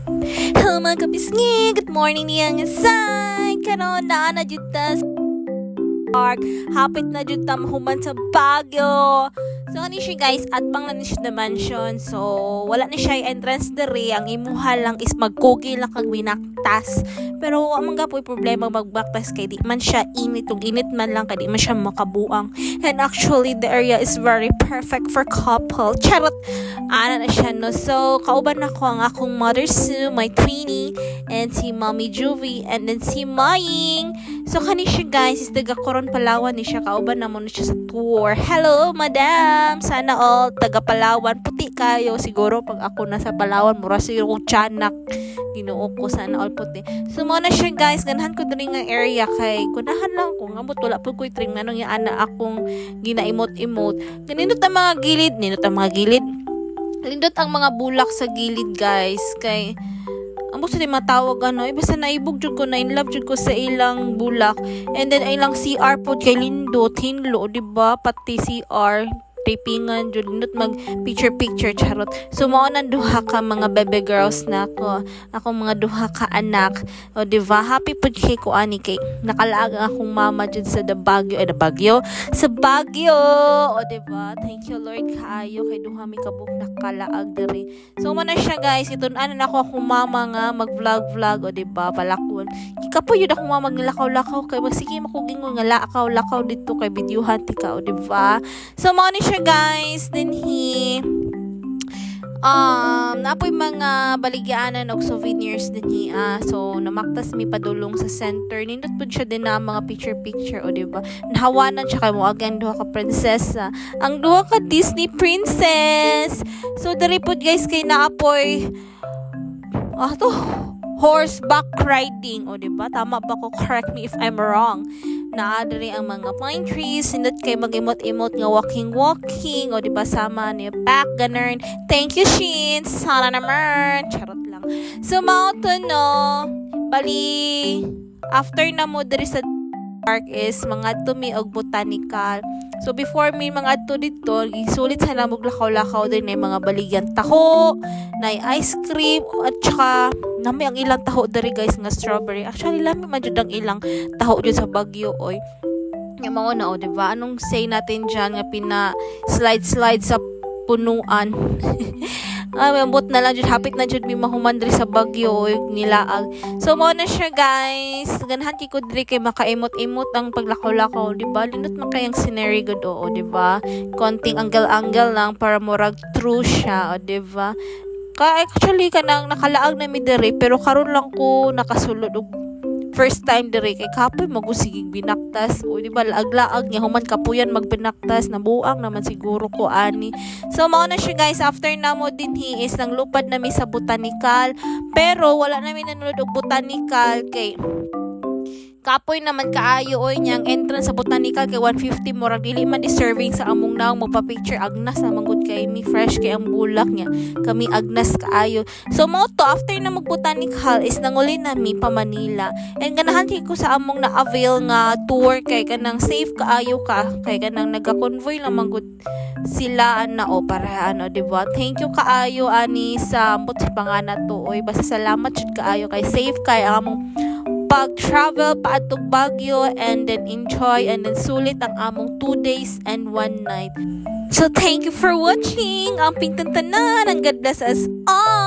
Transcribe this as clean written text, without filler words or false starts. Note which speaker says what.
Speaker 1: Hello, mga kapisngi! Good morning niyang say! Karon naa na jud ta sa park. Hapit na jud ta mahuman sa Baguio. So ani siya, guys, atbang na ni siya the mansion. So wala ni siya entrance diri. Ang imuha lang is magkugi lang kag binaktas. Pero wa man gapoy problema magbaktas kay di man siya init, ug init man lang kay di man siya makabuang. And actually, the area is very perfect for couple. Charot! Ana na siya, no. So kauban nako ang akong mother Sue, my twinnie, and si Mommy Juvie, and then si Maying. So kani siya, guys, is taga Coron, Palawan ni siya. Kauban namo na siya sa tour. Hello, madam! Sana all taga Palawan. Puti kayo siguro. Pag ako nasa Palawan, mura siguro kong tiyanak. Ginoo ko, sana all puti. So mao na siya, guys, ganahan ko diri nga area kay kunahan lang ko ngamot wala po ko'y tring manong ana akong ginaimot-imot. Ganindot ang mga gilid, nindot ang mga gilid. Lindot ang mga bulak sa gilid, guys, kay ang gusto ni matawag ano, eh, basta naibog jud ko na in love jud ko sa ilang bulak. And then ilang CR pod kay lindot, hinlo, di ba? Pati CR tapingan jud, lindot mag picture picture, charot. So mao nang duha ka mga bebe girls na ako, akong mga duha ka anak. O, di ba? Happy pud kay ko ani kay nakalaag ang akong mama jud sa the Baguio, eh, the Baguio, sa Baguio. O, di ba? Thank you, Lord, kaayo kay duha mi kabuok nakalaag diri. So mao na siya, guys, itun-an na ako akong mama nga mag-vlog vlog, o di ba? Palakon. Kikapoy yun akong mama maglakaw-lakaw kay magsige makugingon nga lakaw-lakaw dito kay videohan tika, o di ba? So mao ni siya, guys. Then he napoy mga baligyaanan og souvenirs din niya. So namaktas mi padulong sa center. Nindot pud siya din na mga picture picture, o di ba? Nahawanan siya kay mo again duha ka prinsesa. Ang duha ka Disney princess. So diri pud, guys, kay naapoy to horseback riding, o di ba? Tama ba ko? Correct me if I'm wrong. Naa diri ang mga pine trees, nindot kay magimot-imot nga walking walking, o di ba? Sama ni pack ganun. Thank you, Shin. Sana naman. Charot lang. So mao to, no. Bali after na mo diri sa park is mga mi og botanical. So before mi mga to dito, isulit sa namog lakaw-lakaw din na mga baligyan taho, na ice cream, at saka nami ang ilang taho diri, guys, nga strawberry. Actually, lami man jud ang ilang taho jud sa Baguio oy. Yung mga na, o, di ba? Anong say natin dyan nga pina slide slide sa punuan? Ah, ambot na lang jud, hapit na jud mi mahuman diri sa Baguio oy, nilaag. So mao na siya, guys. Ganahan kay ko diri kay makaimot-imot ang paglakaw-lakaw, di ba? Lindot man kayang scenery gud, oo, di ba? Konting angle-angle lang para murag true siya, o, di ba? Ka actually kanang nakalaag na mi diri pero karon lang ko nakasulod og first time diri kay kapoy magusigig binaktas, o di ba? Laag-laag nga human kapuyan magbinaktas, nabuang naman siguro ko ani. So mao na siya, guys. After namo dinhi is nang lupad nami sa botanical, pero wala nami nanulod og botanical kay kapoy naman kaayo oy. Niyang entrance sa botanical kay 150, murag dili man deserving sa among naong magpa-picture. Agnas na manggod kay mi, fresh kay ang bulak niya kami, agnas kaayo. So mao to, after na mag botanical is nanguli na mi pa Manila. And ganahan kay ko sa among na-avail nga tour kay kanang safe kaayo ka kay kanang naga-convoy lang manggod sila ana o para ano, di ba? Thank you kaayo ani sa ambot sa pangana to oy. Basta salamat jud kaayo kay safe kay ang among pag-travel paadtong Baguio, and then enjoy and then sulit ang among 2 days and 1 night. So thank you for watching. Ang tanan and God bless us all.